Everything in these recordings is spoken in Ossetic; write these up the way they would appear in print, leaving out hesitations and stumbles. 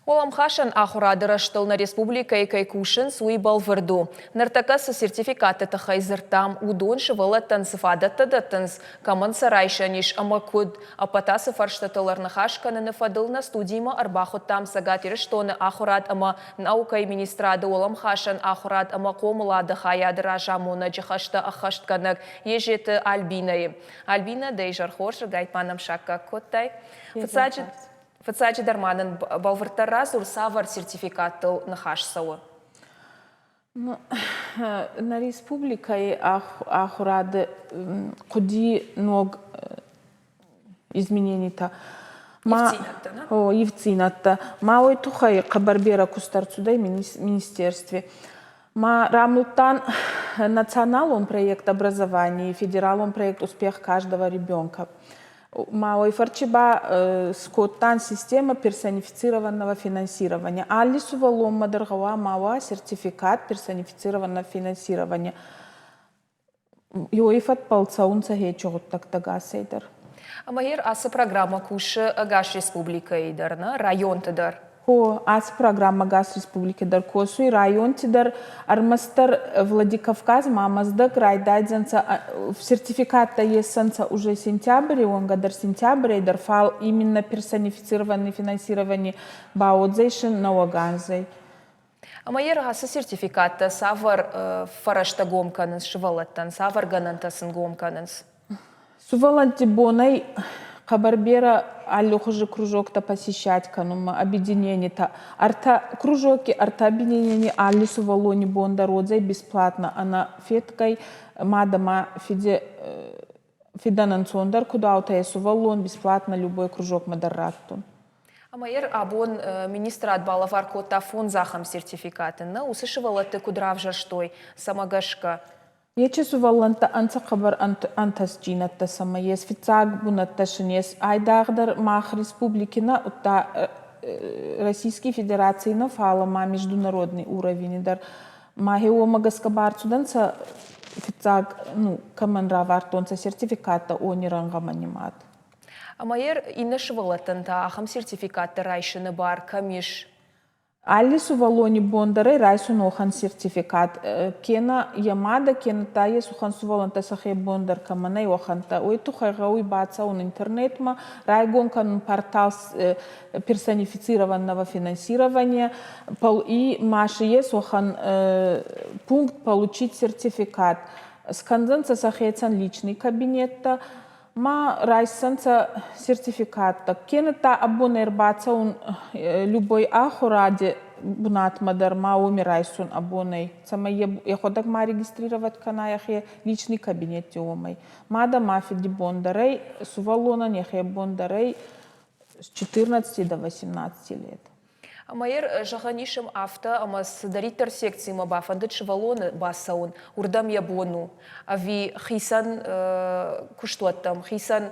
Уӕлӕмхасӕн ахуырады рӕзтыл нӕ республикӕйы кӕй кусынц, уый бӕлвырд у. Ныртӕккӕ цы сертификатты тыххӕй дзырдтам, уыдон сывӕллӕттӕн цы фадӕттӕ дӕттынц, кӕмӕн сӕ райсӕн ис ӕмӕ куыд, ӕппӕт ацы фӕрстытыл ӕрныхас кӕныны фӕдыл нӕ студимӕ ӕрбахуыдтам Цӕгат Ирыстоны ахуырад ӕмӕ наукӕйы министрады уӕлӕмхасӕн ахуырад ӕмӕ хъомылады хайады разамонӕджы хӕстӕ ӕххӕстгӕнӕг Езеты Альбинӕйы. Альбинӕ, дӕ изӕр хорз, рагӕй-ма нӕм саккаг кодтай. Фыццаджы Фыццаджыдӕр ма нын бӕлвырддӕр радзур, цавӕр сертификаттыл ныхас цӕуы? Нӕ республикӕйы ахуырады хъуыди ног измененитӕ. Ивддзинӕдтӕ, нӕ? О, ивддзинӕдтӕ. Ма уой туххӕй хъӕбӕр берӕ куст ӕрцудӕй министерстви. Ма рамулдтан националон проект образования, федералон проект «Успех каждого ребенка». Ма уой фӕрчи ба скодтан система персонифицированного финансирования. Алли сувӕллонмӕ дӕр гъӕуама уа сертификат персонифицированного финансирования. Уой фӕдбӕл цӕунцӕ хечи гъуддӕгтӕ гасӕй дӕр. Ӕма ер ацы программӕ кусы ӕгас республикӕйы дӕр, нӕ районты дӕр? Хо, аци программӕ гас республики дӕр косуй, районти дӕр, ӕрмӕстдӕр Владикавказ ма Мӕздӕг райдайдзӕнцӕ сертификаттӕ ессӕнцӕ уже сентябри уӕнгӕ дӕр сентябрӕй дӕр, фал именно персонифицированный финансирование ба уодзӕй нӕуӕг анзӕй. Ӕмӕ ер ацы сертификаттӕ цавӕр фӕрӕзтӕ гом кӕнынц сывӕллӕттӕн, цавӕр гӕнӕнтӕ сын гом кӕнынц? Сувӕллӕнтти бонӕй хъӕбӕр берӕ аллихузи кружоктӕ посещать кӕнунмӕ, объединенитӕ. Ӕртӕ кружокки, ӕртӕ объединени алли сувӕллони бон дӕр уодзӕй бесплатно, ӕнӕ федгӕй мадӕ ма фиди фидӕн ӕнцондӕр куд аутӕй сувӕллон бесплатно любой кружокмӕ дӕр раттун. Ӕмӕ ер абон министрад балӕвар кодта фондз ахӕм сертификаты. Нӕ уыцы сывӕллӕтты куыд равзӕрстой, цӕмӕ гӕсгӕ? Ечи сувӕллӕнттӕ ӕнцӕ хъӕбӕр ӕнтӕстджийнӕдтӕ сӕмӕ ес, фиццаг бунӕттӕ син ес. Айдагъдӕр мах республики нӕ, удта Российской Федераций нӕ, фал ма международный уровени дӕр. Ма гье уомӕ гӕсгӕ барцудӕнцӕ фиццаг, ну, кӕмӕн равардтонцӕ сертификаттӕ, уони рӕнгъӕмӕ нимад. Ӕмӕ ер иннӕ сывӕллӕттӕн та ахӕм сертификаттӕ райсыны бар кӕм ис? Алли сувӕллони бон дӕр ӕй райсун уӕхӕн сертификат, кенӕ йӕ мадӕ, кенӕ та ес уӕхӕн сувӕллӕнттӕ сӕхе бон дӕр кӕмӕн ӕй, уӕхӕнттӕ. Уой туххӕй гъӕуй бацӕун интернетмӕ, райгон кӕнун портал персонифицированного финансирования и ма си ес уӕхӕн пункт «Получить сертификат». Скӕндзӕнцӕ сӕхецӕн личный кабинеттӕ, ма райсдзӕнцӕ сертификаттӕ, кенӕдта абон ӕрбацӕун любой ахуради бунатмӕ дӕр ма уоми райсун абонӕй, цӕмӕй йӕхуӕдӕг ма регистрировать кӕна йӕхе личный кабинетти уомӕй. Мадӕ ма фиди бон дӕр ӕй, сувӕллонӕн йӕхе бон дӕр ӕй с 14 до 18 лет. Ӕмӕ йӕ зӕгъӕн ис афтӕ, ӕмӕ цыдӕриддӕр секцимӕ бафӕндыд сывӕллоны бацӕуын, уырдӕм йӕ бон у. Ӕви хицӕн куыстуӕттӕм, хицӕн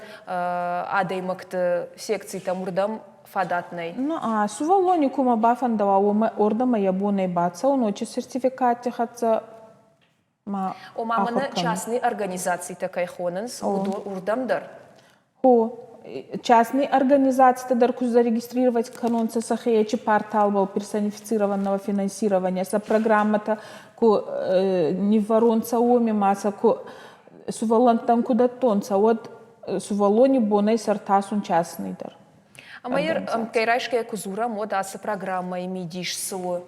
адӕймӕгты секцитӕм уырдӕм фадат нӕй? Ну, а сувӕллони кумӕ бафӕндӕуа, уомӕ уордӕмӕ йӕ бон ӕй бацӕун, очи сертификатти хӕццӕ ма Ома мӕнӕ частный организацитӕ кӕй хонынц, уырдӕм дӕр? Хо, частный организацитӕ дӕр ку зарегистрировать кӕнонцӕ сӕхе ечи порталбӕл персонифицированного финансирования, сӕ программӕтӕ ку ниввӕронцӕ уоми ма сӕ ку сувӕллӕнттӕн ку дӕттонцӕ, уӕд сувӕллони бонӕй сӕртасун частный дӕр. Ӕмӕ ӕмткӕй райсгӕйӕ куы дзурӕм, уӕд ацы программӕйы мидис цы у?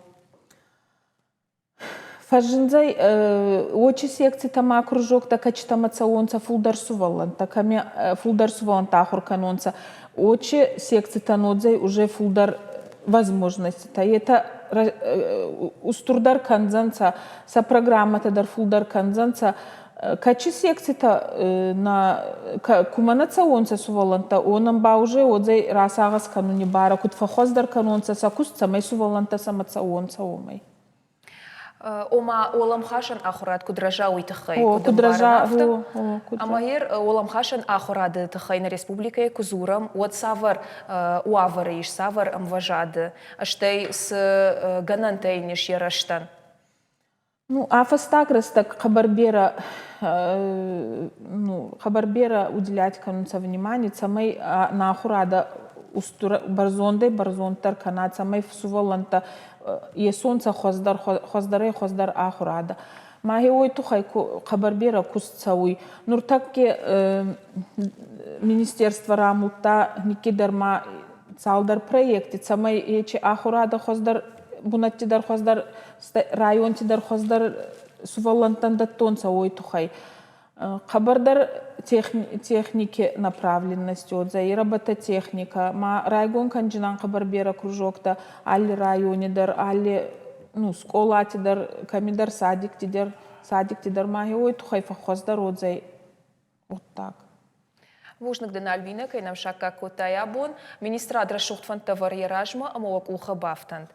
Фӕззиндзӕй уочи секцитӕ ма кружоктӕ кӕчитӕмӕ цӕуонцӕ фулдӕр сувӕллӕнттӕ, кӕми фулдӕр сувӕллӕнттӕ ахур кӕнонцӕ. Уочи секцитӕн уодзӕй уже фулдӕр возможноститӕ. Етӕ устурдӕр кӕндзӕнцӕ, сӕ программӕтӕ дӕр фулдӕр кӕндзӕнцӕ. Кӕчи секцитӕ нӕ кумӕ нӕ цӕуонцӕ сувӕллӕнттӕ, уонӕн ба уже уодзӕй расагъӕс кӕнуни барӕ, куд фӕххуӕздӕр кӕнонцӕ сӕ куст, цӕмӕй сувӕллӕнттӕ сӕмӕ цӕуонцӕ, уомӕй. Ома, уӕлӕмхасӕн ахуырад куыд рӕза, уый тыххӕй, куыд ӕмбарын, афтӕ. Ӕмӕ ер уӕлӕмхасӕн ахуырады тыххӕй нӕ республикӕйы куы дзурӕм, уӕд цавӕр уавӕры ис, цавӕр ӕмвӕзады, стӕй цы гӕнӕнтӕ йын ис йӕ рӕзтӕн? Ну, а фӕстаг рӕстӕг хъӕбӕр берӕ, ну, хъӕбӕр берӕ уделять кӕнунцӕ внимание, цӕмӕй нӕ ахурадӕ устур бӕрзондӕй бӕрзонддӕр кӕна, цӕмӕй сувӕллӕнттӕ есонцӕ хуӕздӕр хуӕздӕрӕй хуӕздӕр ахурадӕ. Ма гье уой туххӕй хъӕбӕр берӕ куст цӕуй. Нуртӕкки министерство рамудта никкидӕр ма цалдӕр проекти, цӕмӕй ечи ахурадӕ хуӕздӕр бунӕтти дӕр хуӕздӕр районти дӕр хуӕздӕр сувӕллӕнттӕн дӕттонцӕ, уой туххӕй. Хъӕбӕрдӕр техники направленность уодзӕй, робототехника, ма райгон кӕнджинан хъӕбӕр берӕ кружоктӕ алли райони дӕр, алли ну, скъолати дӕр, кӕмидӕр садикти дӕр ма уой туххӕй фӕххуӕздӕр уодзӕй гъуддаг. Бузныг дын, Альбинӕ, кӕй нӕм саккаг кодтай абон. Министрад рӕсугъд фӕндтӕ вӕры йӕ размӕ ӕмӕ уӕ къухы бафтӕнт.